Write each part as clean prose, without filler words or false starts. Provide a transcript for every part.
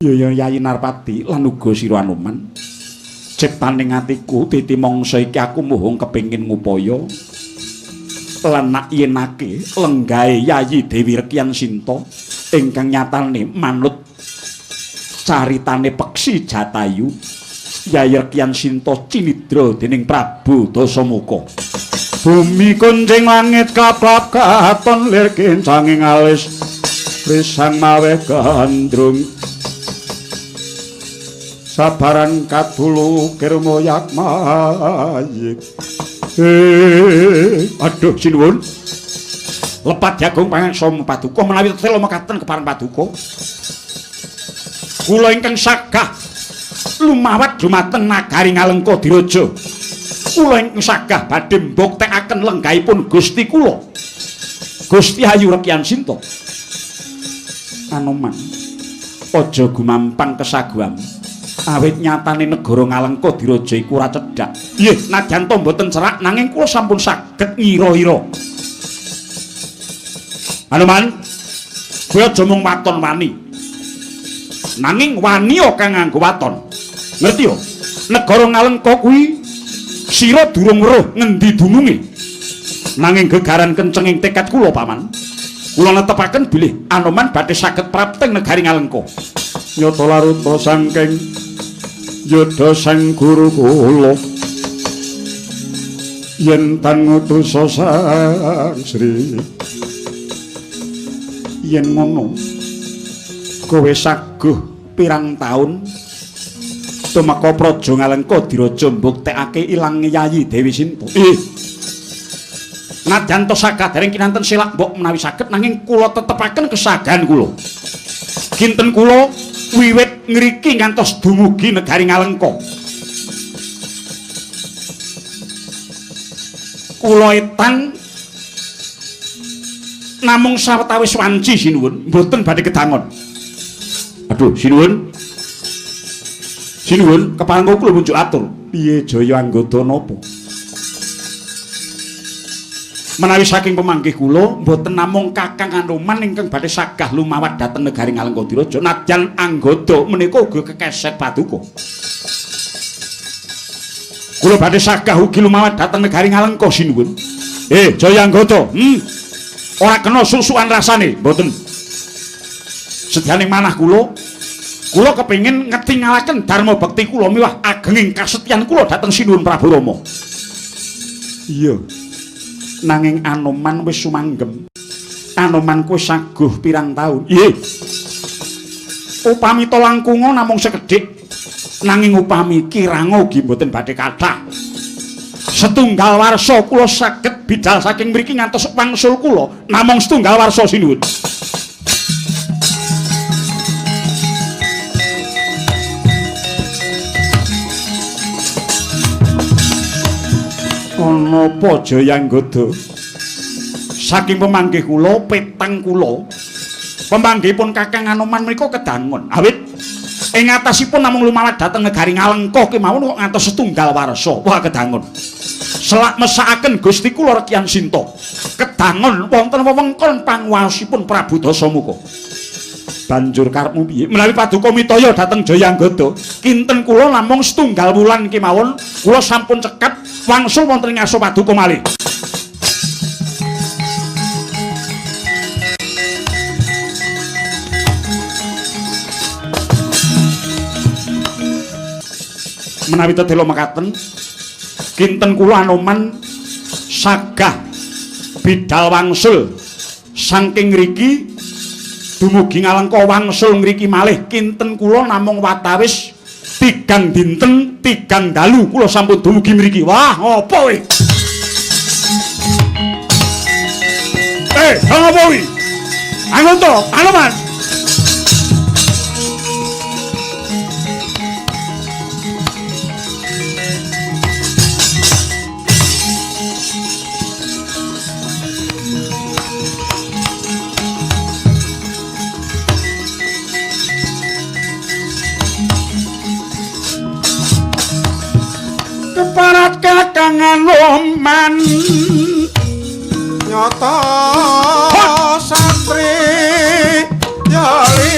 Ya Yayi Narpati lan uga sira Anoman. Ciptaning atiku titi mangsa iki aku muhung kepengin ngupaya lan nak yenake lenggahe Yayi Dewi Rekyan Sinta ingkang nyatane manut caritane Peksi Jatayu. Yayi Rekyan Sinta cinidra dening Prabu Dasamuka. Bumi kuncing langit kaplap katon lir kincanging alis risang mawe gandrung sabaran kadulu kirmoyak mayik. Aduh sinuwun. Lepat jagung pangeksa paduka menawi tetela mekaten kepareng paduka. Kula ingkang sagah lumawat dumateng nagari Ngalengka Diraja. Kula ingkang sagah badhe mbuktekaken lenggahipun Gusti kula. Gusti Ayu Rekyan Sinta. Anoman, aja gumampang kesaguhan. Awit nyatane negara Ngalengka Diraja iku ora cedhak. Nggih, nadyan to mboten cerak nanging kula sampun saged ngira-ira. Anoman, kowe aja mung waton wani. Nanging wani kang nganggo waton. Ngerti yo? Negara Ngalengka kuwi sira durung weruh ngendi dununge. Nanging gegaran kencenging tekad kula, Paman. Kula netepaken bilih Anoman badhe saged prapteng negari Ngalengka. Nyata laruta saking yudha sang guru kula. Yen tan ngutus sang Sri. Yen ngono kowe saguh pirang taun tumeka praja Ngalengka Diraja mbuktekake ilange Yayi Dewi Sinta. Ih. Nadyan to sakadaring kinanten selak mbok menawi saged nanging kula tetepaken kesagahan kula. Kinten kula wiwit ngriki ngantos dumugi negari Ngalengka. Kula etang namung sawetawis wanci sinuwun, mboten badhe kedangon. Aduh, sinuwun. Sinuwun, keparengga kula munjuk atur. Piye Jaya Anggada napa? Menawi saking pemanggih kula mboten namung Kakang Anoman ingkang badhe sagah lumawat dhateng negari Ngalengka Diraja, nadyan Anggada menika uga kekeset paduka. Kula badhe sagah ugi lumawat dhateng negari Ngalengka sinuwun. Jaya Anggada, ora kena susukan rasane, mboten. Sedyaning manah kula, kula kepengin ngetingalaken dharma bekti kula miwah agenging kasetyan kula dhateng Sinuwun Prabu Rama. Iya. Nanging Anoman wis sumanggem. Anoman kuwi saguh pirang taun. Nggih. Upami to langkunga namung sekedhik, nanging upami kiranga ugi mboten badhe kathah. Setunggal warsa kula saged bidal saking mriki ngantos wangsul kula namung setunggal warsa sinuwun. Ana apa Jaya Anggada? Saking pemanggih kula petang kula, pemanggihipun Kakang Anoman menika kedangon. Awit ing atasipun namung lumawat dhateng negari Ngalengka kemawon kok ngantos setunggal warsa. Wah, kedangon. Selak mesakaken Gusti kula Rekyan Sinta. Kedangon wonten wewengkon panguwasipun Prabu Dasamuka. Banjur karepmu piye? Menawi paduka mitaya dhateng Jaya Anggada, kinten kula namung setunggal wulan kemawon kula sampun cekap wangsul wonten ing ngarsa paduka malih. Menawi tetela mekaten, kinten kula Anoman sagah bidal wangsul saking ngriki dumugi Ngalengka wangsul ngriki malih kinten kula namung watawis 3 dinten 3 dalu kula sampun dumugi mriki. Wah, ngopo kowe? Ngopo kowe? Anggota, Anoman. Keparat Kakang Anoman nyata santri yali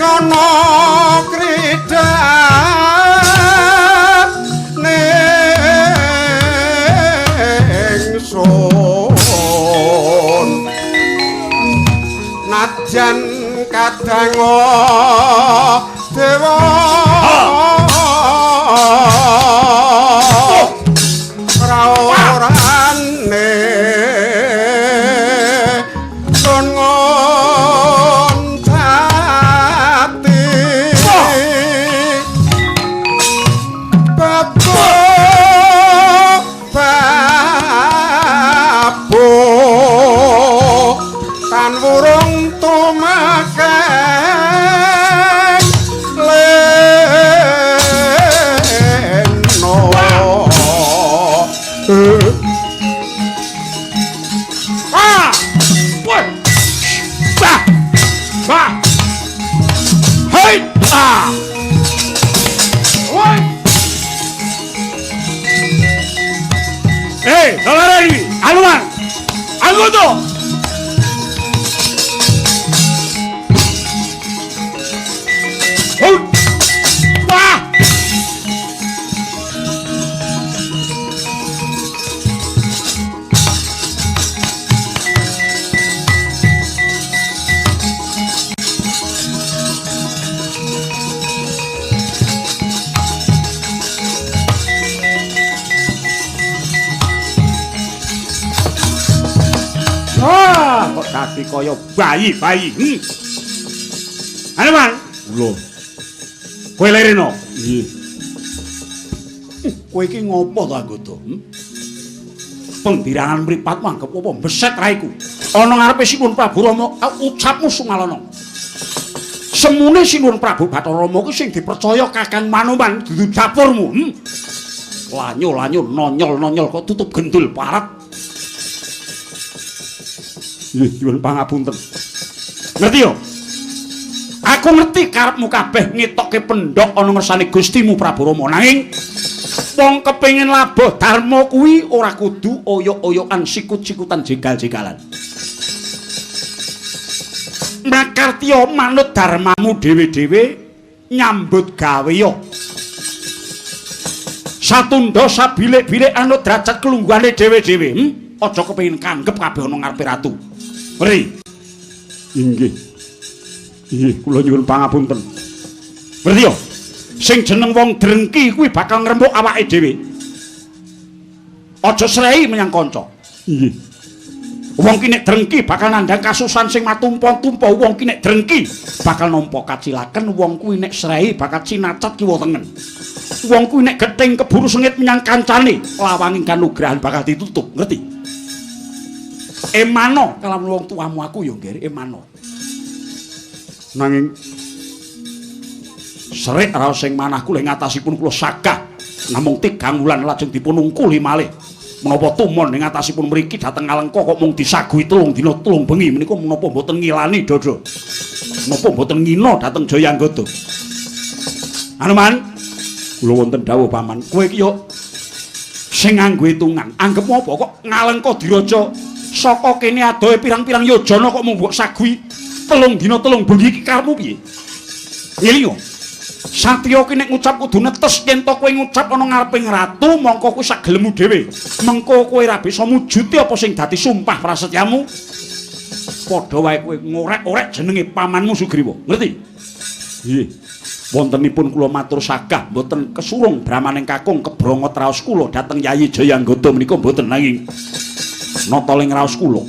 ana kridane ingsun najan kadang dewa raorane sun ngoncati babu babu tan wurung tumakeng leno. Ah! Woi! Bah! Bah! Hei! Ah! Woi! Eh, dolare iki, Aluman. Anggoto. Hei! Wah! Wah, kok dadi kaya bayi-bayi. Hanuman, lho. Kowe lereno. Nggih. Kowe iki ngopo to, Anggota? Pengdirangan mripatmu anggep apa beset raiku. Ana ngarepe Sinuwun Prabu Rama, ucapmu sumalana. Semune Sinuwun Prabu Bathara Rama kuwi sing dipercaya Kakang Manoman dudu dapurmu. Lanyo-lanyo nonyol-nonyol kok tutup gendul parat. Nggih, nyuwun pangapunten. Ngerti yo? Aku ngerti karepmu kabeh ngetokke pendhok ana ngersane Gustimu Prabu Rama, nanging wong kepengin labuh dharma kuwi ora kudu oyok-oyokan sikut-sikutan jegal-jegalan. Makartya manut dharmamu dhewe-dhewe nyambut gawe yo. Satunda sabilik-bilik anut derajat kelungguhane dhewe-dhewe. Aja kepengin kanggep kabeh ana ngarepe ratu. Ngerti? Inggih. Inggih, kula nyuwun pangapunten. Ngerti yo? Sing jeneng wong drengki kuwi bakal ngrembug awake dhewe. Aja srei menyang kanca. Inggih. Wong ki nek drengki bakal nandhang kasusan sing matumpa-tumpa. Wong ki nek drengki bakal nampa kacilaken. Wong kuwi nek srei bakal cinacat kiwa tengen. Wong kuwi nek gething keburu sengit menyang kancane, lawanging kanugrahan bakal ditutup. Ngerti? Emano kalawan wong tuamu aku ya, Nggih, emano. Nanging serik raos sing manah kula ing atasipun kula sagah namung 3 wulan lajeng dipun ungkuli malih. Menapa tumon ing atasipun mriki dhateng Alengka kok mung disaguhi 3 dina 3 bengi menika menapa mboten ngilani dada? Menapa mboten ngina dhateng Jayanggada? Hanuman, kula wonten dawuh paman, kowe iki yo sing nganggo hitungan. Anggepmu apa kok Ngalengka diraja saka kene adohe pirang-pirang yojana kok mung mbok saguhi 3 dina 3 bengi iki karepmu piye? Ngelingo. Satriya ki nek ngucap kudu netes, yen to kowe ngucap ana ngareping ratu mongko kowe sak gelemmu dhewe. Mengko kowe ora bisa mujuti apa sing dadi sumpah prasetyamu. Padha wae kowe ngorek-orek jenenge pamanmu Sugriwa. Ngerti? Nggih. Wontenipun kula matur sagah mboten kesurung bramaning kakung kebrongot raos kula dhateng Yayi Jayanggada menika mboten, nanging nata ing raos kula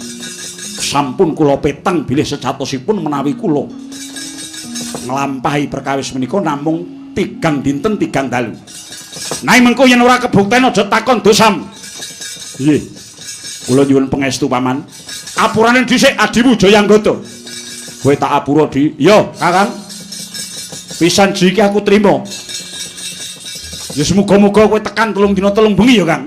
sampun kula peteng bilih sejatosipun menawi kula nglampahi perkawis menika namung 3 dinten 3 dalu. Nanging mengko yen ora kebukten aja takon dosamu. Nggih. Kula nyuwun pangestu paman. Apurane dhisik adimu Jayanggada. Kowe tak apura, Di. Iya, Kakang. Pisan ji iki aku trima. Ya semoga-moga kowe tekan 3 dina 3 bengi ya, Kang.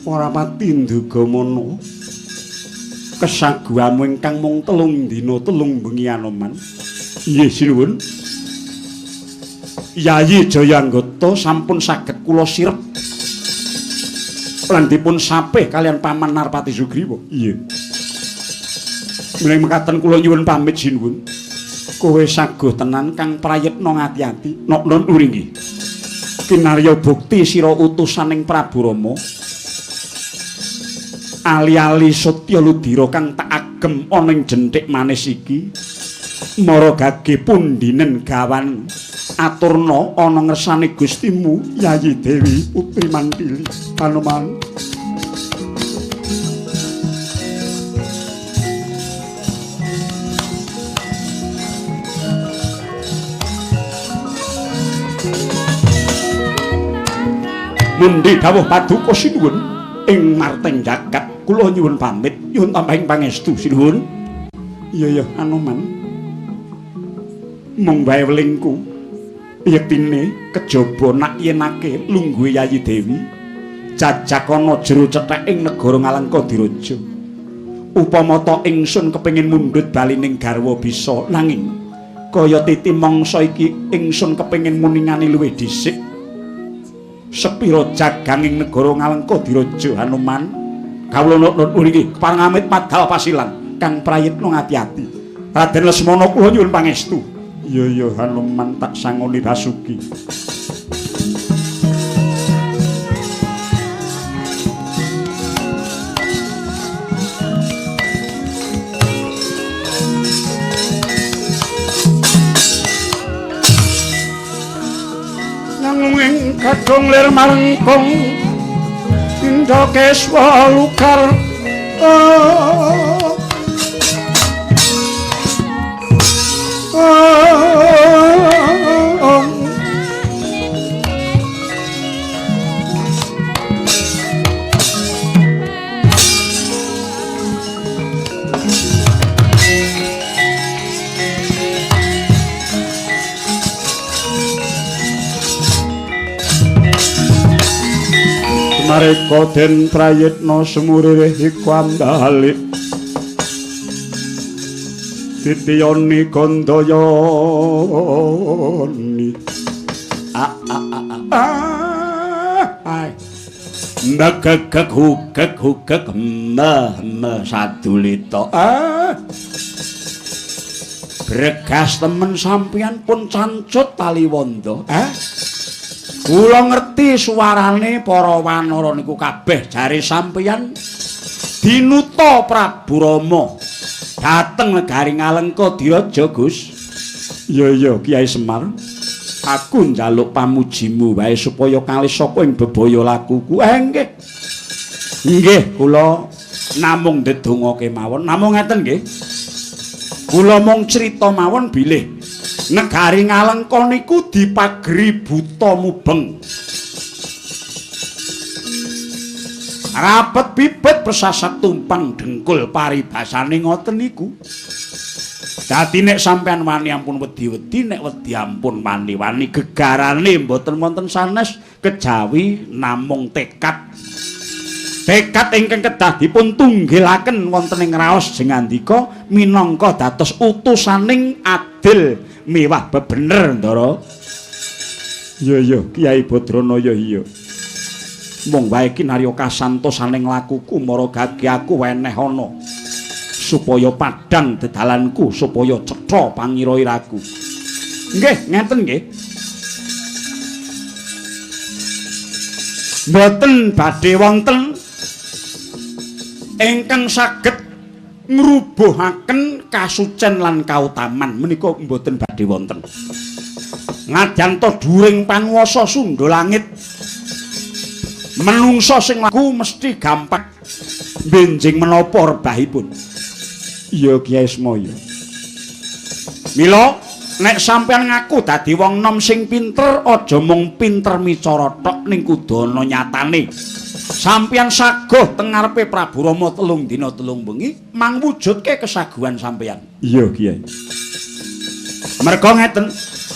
Ora pati ndugamana. Kesaguhamu ingkang mung 3 dina 3 bengi Anoman. Inggih sinuwun. Yayi Jayanggata sampun saged kula sirep lan dipun sapih kalian Paman Narpati Sugriwa. Iya. Menawi mekaten kula nyuwun pamit sinuwun. Kowe saguh tenan kang prayitna ngati-ati. Nok nun uringi. Kinarya bukti sira utusaning Prabu Rama. Ali-ali Satya Ludira kang tak agem ana ing jenthik manis iki. Mara gage pundhinen gawan aturna ana ngersane Gustimu Yayi Dewi Putri Mantili. Hanuman. Mundi dawuh paduka sinuwun ing marteng jagat kula nyuwun pamit nyuwun tambahing pangestu sinuwun. Iya ya Anoman. Mung wae welingku yektine kejaba nak yenake lungguhe Yayi Dewi jajak ana jero cethek ing negara Ngalengka Diraja. Upama ta ingsun kepengin mundhut bali ning garwa bisa, nanging kaya titi mangsa iki ingsun kepengin muningani luwih dhisik. Sepira jagang ing negara Ngalengka Diraja Hanuman. Kawula nuwun niki kepareng amit madal pasilan kang prayitna ngati-ati. Raden Lesmana kula nyuwun pangestu. Iya ya Hanuman tak sangoni Basuki. Nanging kadung lir marengkung Indakeswa lukar. Mareka den prayitna semurih iku ambalik titiyoni gandayani. A a a a megegeg hugeg hugeg me me sadulita. Bregas temen sampeyan pun cancut taliwonda. Kula ngerti suarane para wanara niku kabeh jare sampeyan dinuta Prabu Rama dhateng negari Ngalengka Diraja, Gus. Iya iya Kiai Semar. Aku njaluk pamujimu wae supaya kalih saka ing bebaya lakuku. Nggih. Nggih, kula namung ndedonga kemawon. Namung ngeten nggih. Kula mung crita mawon bilih negari Ngalengka niku dipageri buta mubeng. Rapet bibit persasat tumpang dengkul paribasane ngoten niku. Dadi nek sampean wani ampun wedi-wedi, nek wedi ampun wani-wani, gegarane mboten wonten sanes kejawi namung tekad. Tekad ingkang kedah dipun tunggilaken wonten ing raos jengandika minangka dados utusaning adil miwah bebener, Ndara. Iya iya Kiai Badranaya iya. Mung wae kinarya kasantosaning lakuku mara gage aku weneh ana supaya padhang dedalanku supaya cetha pangira-iraku. Nggih, ngeten nggih. Mboten badhe wonten ingkang saged ngrubuhaken kasucen lan kautaman menika mboten badhe wonten. Nadyan ta dhuwuring panguwasa Sundha Langit, menungsa sing laku mesti gampang benjing menapa rebahipun. Iya Kiai Semaya. Mila nek sampeyan ngaku dadi wong nom sing pinter, aja mung pinter micara tok ning kudu ana nyatane. Sampeyan saguh teng ngarepe Prabu Rama 3 dina 3 bengi mangwujudke kesaguhan sampeyan. Iya Kiai. Merga ngeten,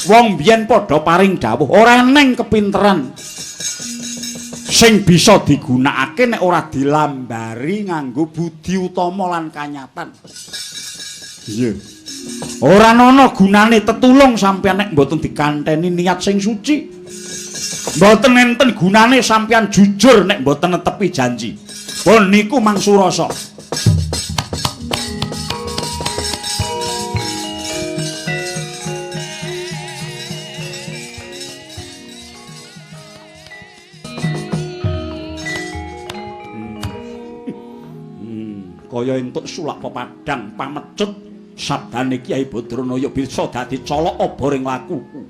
wong biyen padha paring dawuh ora eneng kepinteran Sing bisa digunakake nek ora dilambari nganggo budi utama lan kanyatan. Iya. Ora ana gunane tetulung sampeyan nek mboten dikanteni niat sing suci. Mboten enten gunane sampeyan jujur nek mboten netepi janji. Pun niku mangsurasa. Kaya entuk sulak pepadang pamecut sabdane Kyai Badranaya bisa dadi colok obor ing lakuku.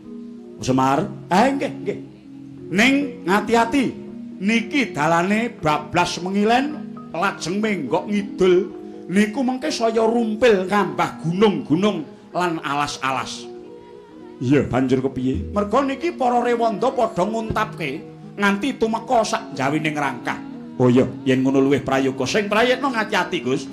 Semar, nggih, nggih. Ning ngati-ati, niki dalane bablas mengilen lajeng menggok ngidul niku mengke saya rumpil ngambah gunung-gunung lan alas-alas. Iya, banjur kepiye? Merga niki para rewanda padha nguntapke nganti tumeka sak jawining rangkah. Oh iya, yen ngono luwih prayoga sing prayitna ngati-ati, Gus.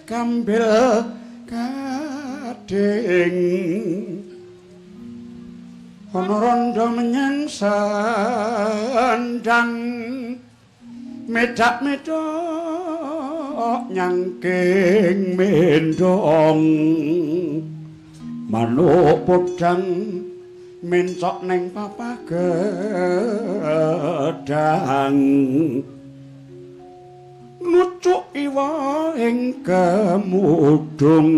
Kambil kading ana rondo menyang sendang medak-medok nyangking mendong manuk podang mencok ning papah gedang nucuk iwa ing kemudung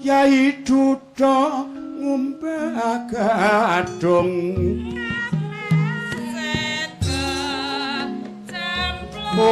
Kyai Duda ngumbah gadung Om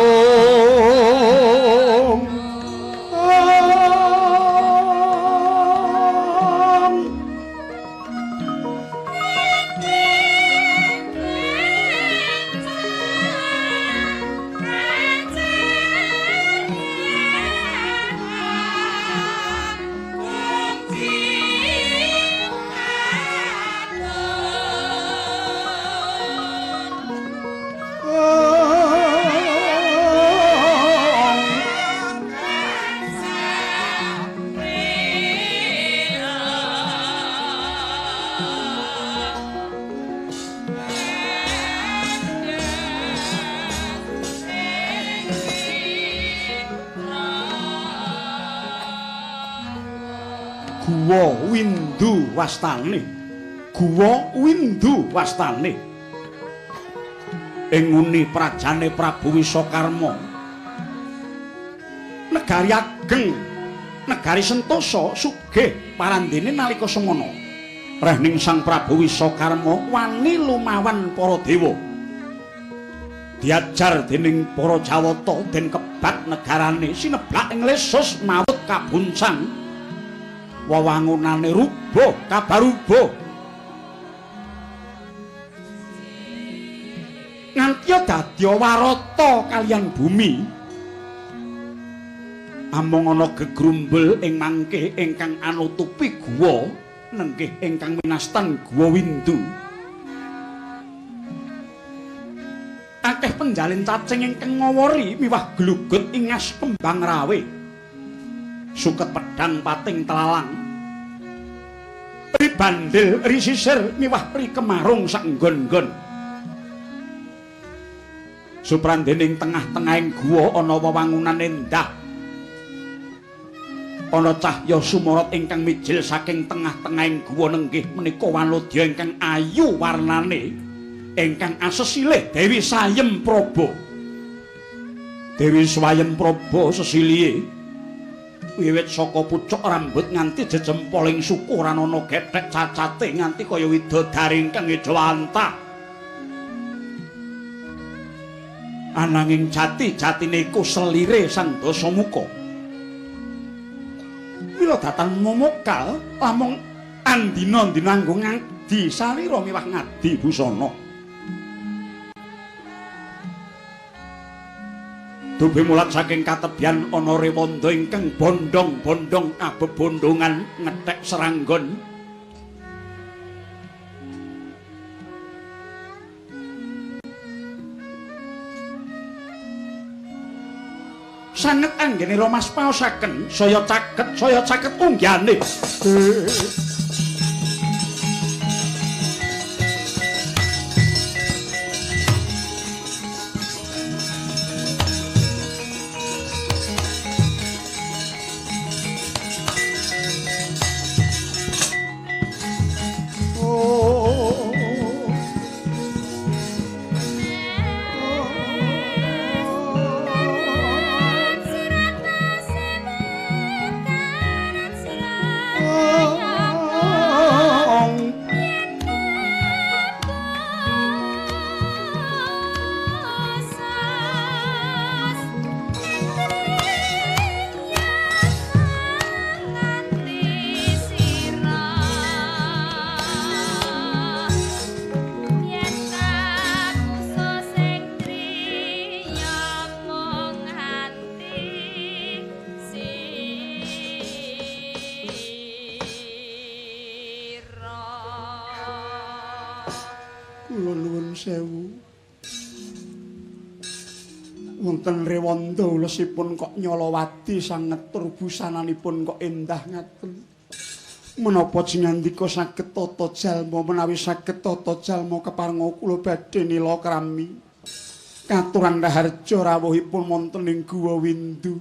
Guwa Windu wastane, Guwa Windu wastane ing nguni prajane Prabu Wisakarma, negari ageng, negari sentosa sugih parandene nalika semana. Rehning Sang Prabu Wisakarma wani lumawan para dewa. Diajar dening para Jawata den kebat negarane sineblak ing lesus mawut kabuncang. Wewangunane rubuh kabarubuh. Nganti dadi warata kaliyan bumi. Amung ana gegrumbul ing mangke ingkang anutupi guwa nenggih ingkang winastan Guwa Windu. Akeh penjalin cacing ingkang ngowori miwah glugut ingas kembang rawe. Suket pedang pating telalang. Ri bandil, ri sisir miwah ri kemarung saenggon-nggon. Suprandening tengah-tengahing guwa ana wewangunan endah. Ana cahya sumorot ingkang mijil saking tengah-tengahing guwa nenggih menika wanodya ingkang ayu warnane ingkang asesilih Dewi Sayem Praba. Dewi Sayem Praba sesilihe wiwit saka pucuk rambut nganti jejempoling suku ora ana gethek cacate nganti kaya widodari ingkang ejawantah. Ananging jati-jatine iku selire Sang Dasamuka. Mila datan momokal lamung andina-andina nganggo ngadi salira miwah ngadi busana. Dube mulat saking katebian ana rewanda ingkang bondong-bondong abebondongan ngethek seranggon. Sanget anggene Mas paosaken saya caket unggane. Wonten rewanda ulesipun kok nyolowati sanget tur busananipun kok endah ngaten. Menapa jengandika saged tata jalma menawi saged tata jalma keparenga kula badhe nila krami. Katuran raharja rawuhipun wonten ing Guwa Windu.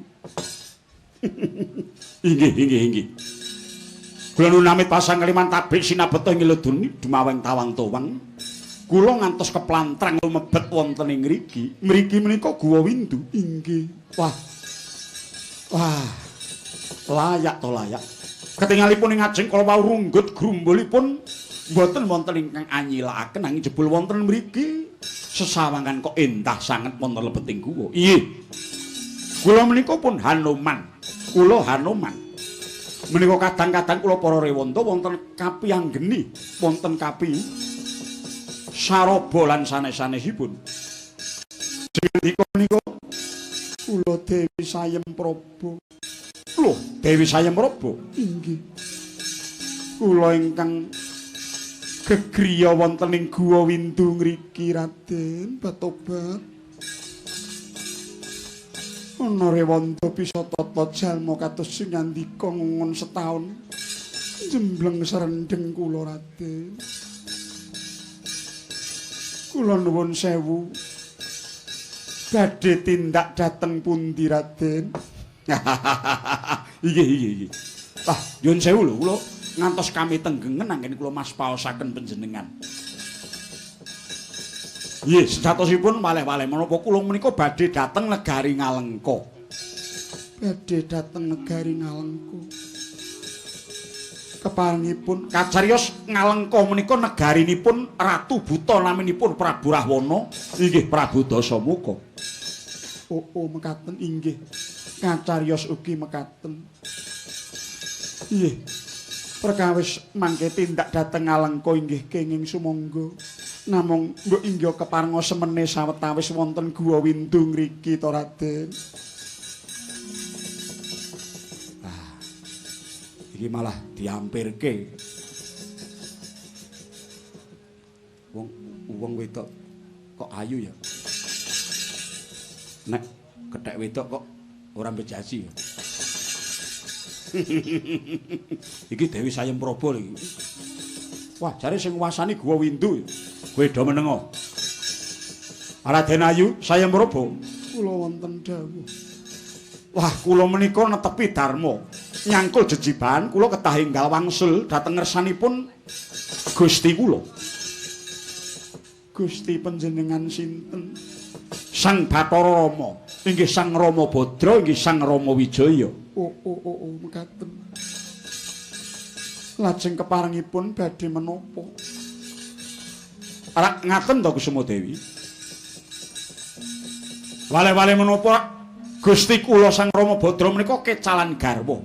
Inggih, inggih, inggih. Kula nunamit pasang kaliman tabik sinabeta ing leduni dumaweng tawang towang. Kula ngantos keplantrang lumebet wonten ing ngriki. Mriki menika Guwa Windu. Inggih. Wah. Wah. Layak to layak. Ketingalipun ing ngajeng kala wau runggut grumbulipun mboten wonten ingkang anyilakaken nanging jebul wonten mriki sesawangan kok endah sanget wonten lebeting guwa. Inggih. Kula menika pun Hanuman. Kula Hanuman. Menika kadang-kadang kula para rewanda wonten kapi anggeni, wonten kapi saraba lan sanes-sanesipun. Jengandika menika kula Dewi Sayem Praba. Lho, Dewi Sayem Praba? Inggih. Kula ingkang gegriya wonten ing Guwa Windu ngriki Raden Batobat. Ana rewanda bisa tata jalma kados sing ngandika ngungun setaun jembleng serendeng kula Raden. Kula nuwun sewu. Badhe tindak dhateng pundi Raden? Inggih, inggih, inggih. Wah, nyuwun sewu lho kula ngantos kami tenggengen anggen kula mas paosaken panjenengan. Nggih, sejatosipun malih-malih menapa kula menika badhe dhateng negari Ngalengka. Badhe dhateng negari Ngalengka. Keparengipun kacariyos Ngalengka menika negarinipun Ratu Buta naminipun Prabu Rahwana. Inggih Prabu Dasamuka. Oh, mekaten inggih. Kacariyos ugi mekaten. Nggih. Perkawis mangke tindak dhateng Alengka inggih kenging sumangga. Namung mbok inggih keparenga semene sawetawis wonten Guwa Windu ngriki to Raden. Ah. Iki malah diampirke. Wong wong wedok kok ayu ya. Nek kethek wedok kok ora mbejaji ya. Iki Dewi Sayem Praba lho iki. Wah, jare sing nguasani Guwa Windu. Kowe do menengo. Raden Ayu Sayem Praba, kula wonten dawuh. Wah, kula menika netepi dharma. Nyangkul jejibahan kula ketah enggal wangsul dhateng ngersanipun Gusti kula. Gusti panjenengan sinten? Sang Bathara Rama, inggih Sang Rama Badra, inggih Sang Rama Wijaya. Oh, mekaten. Lajeng keparengipun badhe menapa? Rak ngaten to Kusuma Dewi. Wale-wale menapa Gusti kula Sang Rama Badra menika kecalan garwa.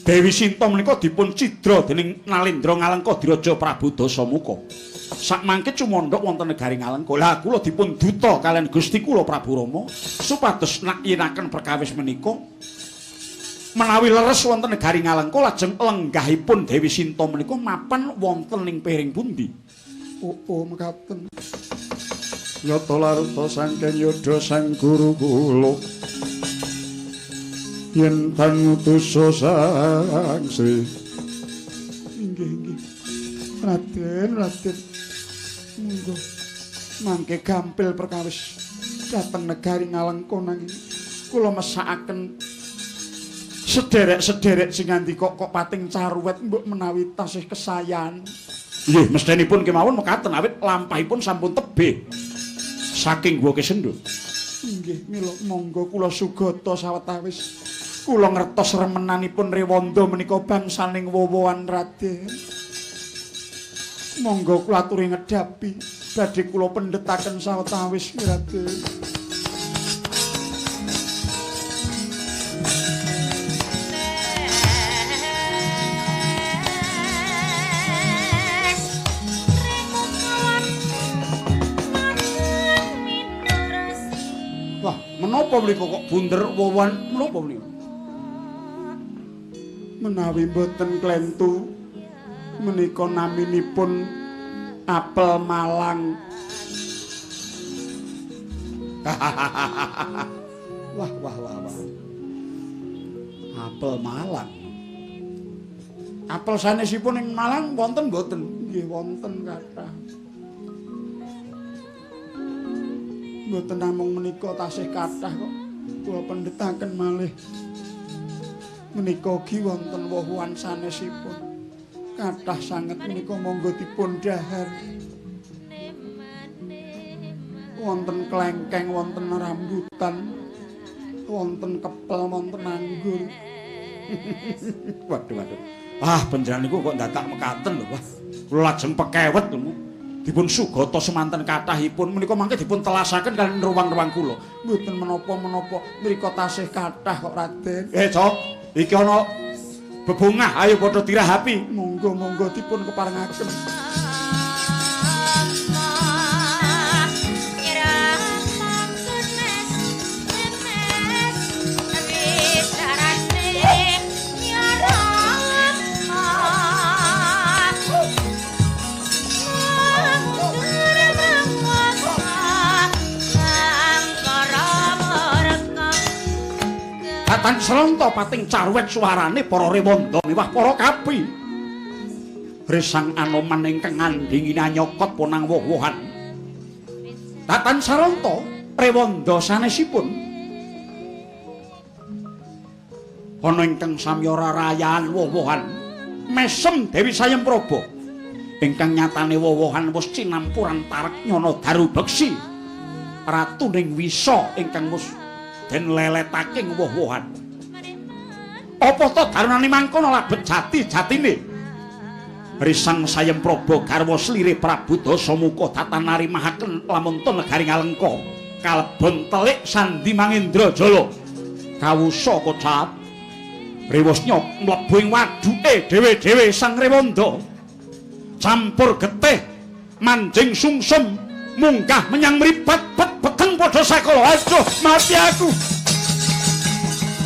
Dewi Sinta menika dipun cidra dening Nalendra Ngalengka Diraja Prabu Dasamuka. Sakmangke cumandhak wonten negari Ngalengka. Lah kula dipun duta kaliyan Gusti kula Prabu Rama supados nakyenaken perkawis menika menawi leres wonten negari Ngalengka lajeng lenggahipun Dewi Sinta menika mapan wonten ing piring pundi. Oh, mekaten. Nyata laruta saking yudha sang guru kula. Yen pangutusa Sang Sri. Inggih, inggih. Raden, Raden. Monggo mangke gampil perkawis dhateng negari Ngalengka nanging kula mesakaken sederek-sederek sing ngandika kok pating caruwet mbok menawi tasih kesayan. Nggih, mesthenipun kemawon mekaten awit lampahipun sampun tebih saking Guwa Kesendha. Inggih, mila monggo kula sugata sawetawis. Kula ngertos remenanipun Rewanda menika bangsaning wowoan Raden. Monggo kula aturi ngedhapi badhe kula pendhetaken sawetawis Raden. Wah, menapa mriku kok bunder wowoan menapa mriku? Menawi mboten klentu menika naminipun apel Malang. Wah, wah, wah, wah. Apel Malang. Apel sanesipun ing Malang wonten mboten? Nggih wonten kathah. Mboten namung menika tasih kathah kok. Kula pendhetaken malih. Menika ugi wonten woh-wohan sanesipun. Kathah sanget menika monggo dipun dhahar. Wonten klengkeng, wonten rambutan, wonten kepel, wonten anggur. Waduh, waduh. Ah, panjenengan niku kok ndadak mekaten lho, wah. Kula lajeng pekewet lho. Dipun sugata semanten kathahipun menika mangke dipun telasaken kaliyan ruwang-ruwang kula. Mboten menapa-menapa, mriku tasih kathah kok Raden. Cok, iki ana bebungah, ayo padha dirahapi. Monggo-monggo dipun keparengaken. Tan sranta pating carwet suarane para rewanda miwah para kapi. Resang Anoman ingkang ngandhingina nyokot ponang woh-wohan. Tatan saranta rewanda sanesipun ana ingkang samya rarayan woh-wohan mesem Dewi Sayem Praba ingkang nyatane woh-wohan wis cinampuran tarek nyana daru beksi ratuning wisa ingkang wis den leletake woh-wohan. Apa ta darunane mangkono labet jati-jatine? Risang Sayem Praba garwa slire Prabu Dasamuka datanari mahaken lamunta negari Ngalengka. Kalebon telik sandi Mangendra Jala. Kawusa kocap. Rewosnya mlebu ing waduke dhewe-dhewe Sang Rewanda. Campur getih manjing sungsum munggah menyang mripat bet beteng padha sakala. Aduh mati aku.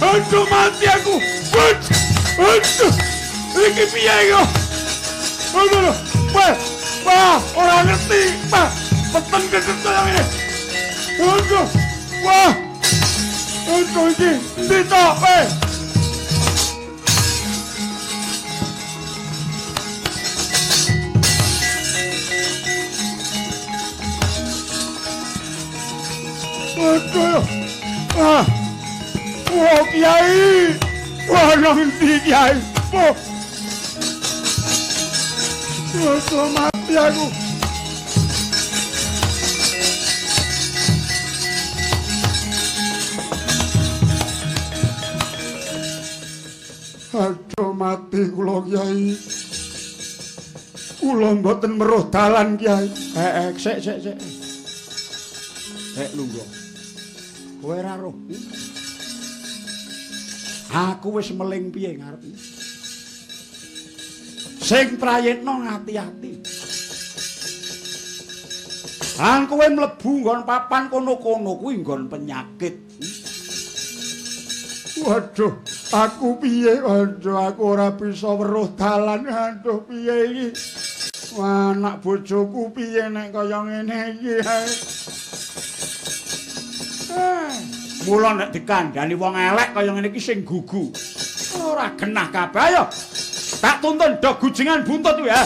Aduh mati aku. Aduh. Iki piye kok? Aduh. Wah, wah, ora ngerti. Wah, peteng kedet kaya ngene. Aduh. Wah. Aduh iki ndi to, eh? Aduh. Ah. Wah, Kiai. Wah, nang ndi Kiai? Wah. Aduh, mati aku. Aduh, mati kula Kiai. Kula mboten meruh dalan Kiai. Sik sik sik. Lungguh. Kowe ora roh. Aku wis meling piye ngarep. Sing prayitna ngati-ati. Lan kowe mlebu nggon papan kono-kono kuwi nggon penyakit. Waduh, aku piye? Waduh, aku ora bisa weruh dalan. Aduh, piye iki? Wah, anak bojoku piye nek kaya ngene iki? Mula nek dikandhani wong elek kaya ngene iki sing gugu. Ora genah kabeh. Ayo. Tak tuntun do gujingan buntut kuwi ya.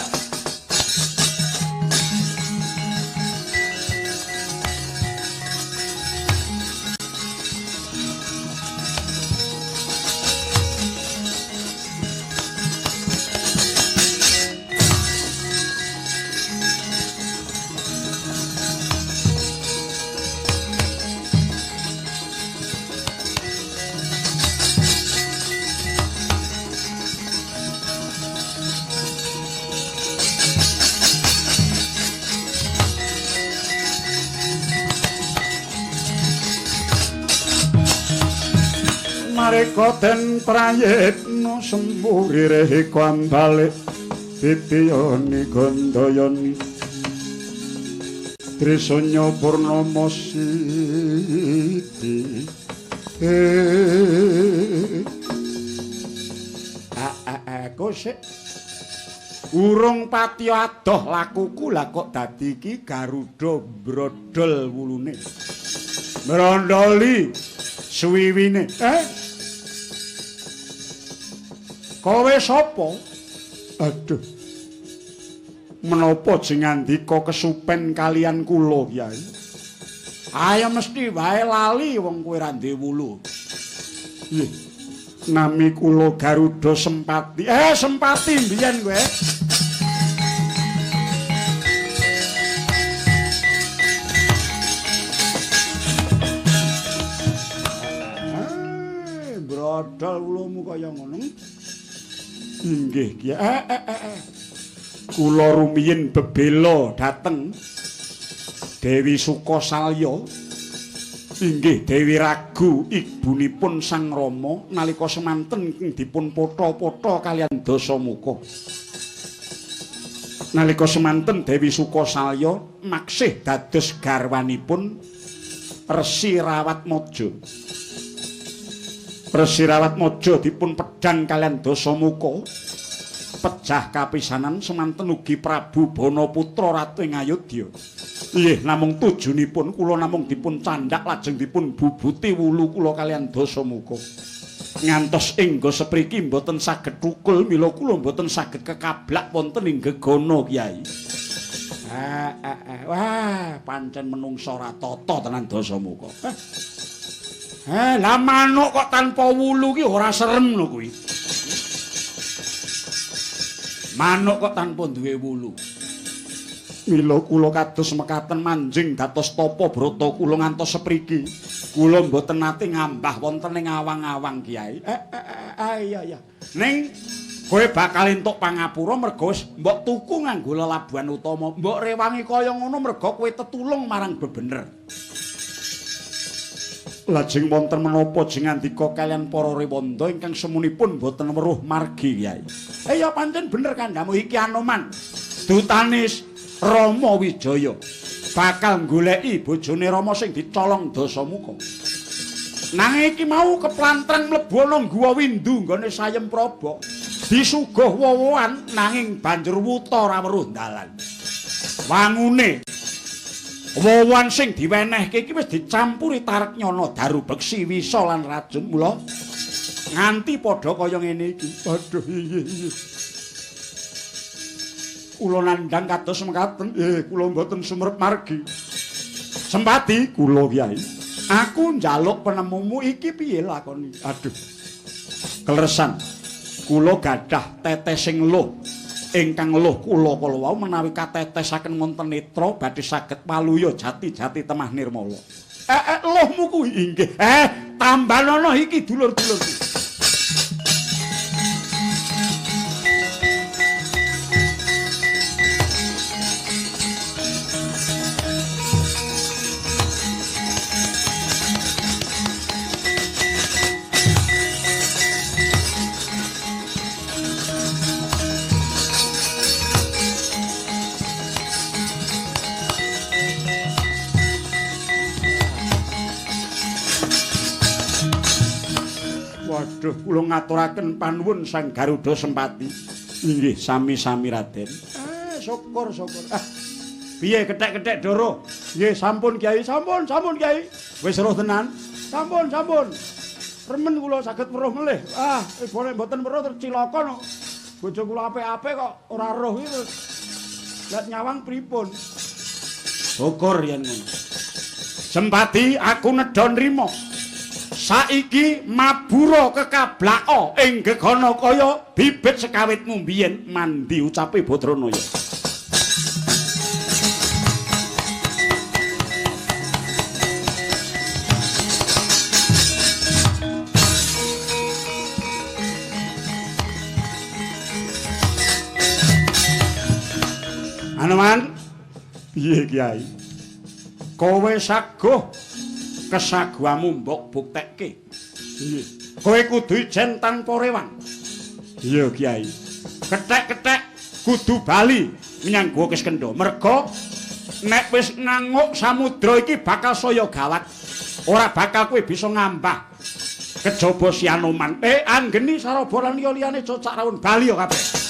Mareka den prayitna semburi kambalik titiyani gandayani Trisanya Purnama Siti. Aku sik urung patiya adoh lakuku lah kok dadi iki Garuda brodol wulune. Mrondoli suwiwine. Kowe sapa? Aduh. Menapa jengandika kesupen kalian kula, Kyai? Ayo mesti wae lali wong kowe ra ndek wulu. Nggih. Nami kula Garuda Sempati. Sempati mbiyen kowe. Brodol wulumu kaya ngono. Inggih, Kyai. Kula rumiyin bebela dhateng Dewi Sukasalya. Inggih Dewi Ragu ibunipun Sang Rama nalika semanten dipun potha-potha kalian Dasamuka. Nalika semanten Dewi Sukasalya maksih dados garwanipun Resi Rawatmaja. Resi Rawatmaja dipun pedhang kalian Dasamuka. Pejah kapisanan semanten ugi Prabu Banaputra ratu ing Ayodya. Nggih, namung tujunipun kula namung dipun candhak lajeng dipun bubuti wulu kula kalian Dasamuka. Ngantos engga sepriki mboten saged thukul mila kula mboten saged kekablak wonten ing gegana, Kyai. Wah, pancen menungsa ora tata tenan Dasamuka. Lah manuk kok tanpa wulu ki ora serem lho kuwi. Manuk kok tanpa duwe wulu. Mila kula kados mekaten manjing dados tapa brata kula ngantos sepriki. Kula mboten nate ngambah wonten ing awang-awang, Kyai. Iya iya. Ning Kowe bakal entuk pangapura merga wis mbok tuku nganggo lelabuhan utama. Mbok rewangi kaya ngono merga kowe tetulung marang bebener. Lajeng wonten menapa jengandika kaliyan para rewanda ingkang semunipun boten weruh margi, Kyai? Ya pancen bener kandhamu iki Anoman. Dutane Rama Wijaya bakal goleki bojone Rama sing dicolong Dasamuka. Nanging iki mau keplantrang mlebu ana guwa Windu nggone Sayem Praba. Disuguh wowoan nanging banjur wuta ora weruh dalan. Wangune wowoan sing diwenehke iki wis dicampuri tarek nyana daru beksi wisa lan racun mula nganti padha kaya ngene iki. Aduh iya iya. Kula nandhang kados mekaten. Kula mboten sumerep margi. Sempati kula Kyai. Aku njaluk penemumu iki piye lakoni? Aduh. Kleresan. Kula gadah tetesing luh. Ingkang luh kula kala wau menawi katetesaken wonten netra badhe saged paluya jati-jati temah nirmala. Luhmu kuwi inggih. Tambanono iki dulur-dulurku. Waduh, kula ngaturaken panuwun Sang Garuda Sempati. Inggih, sami-sami Raden. Syukur, syukur. Piye kethek-kethek Doro? Nggih, sampun Kyai, sampun, sampun Kyai. Wis roh tenan. Sampun, sampun. Remen kula saged weruh melih. Ibone mboten weruh terus cilaka no. Bojo kula apik-apik kok ora roh iki terus. Lah nyawang pripun? Syukur yen ngono. Sempati aku nedha nrima. Saiki mabura kekablaka ing gegana kaya bibit sekawitmu biyen mandi ucape Badranaya. Anoman, piye Kyai? Kowe saguh kesaguhamu mbok buktekke. Iya. Kowe kudu ijen tanpa rewang. Iya Kyai. Kethek-kethek kudu bali menyang Gua Kiskendha. Merga nek wis nganguk samudra iki bakal saya gawat. Ora bakal kowe bisa ngambah. Kejaba si Anoman. Anggeni Saraba lan liya-liyane cocak rawon bali ya kabeh.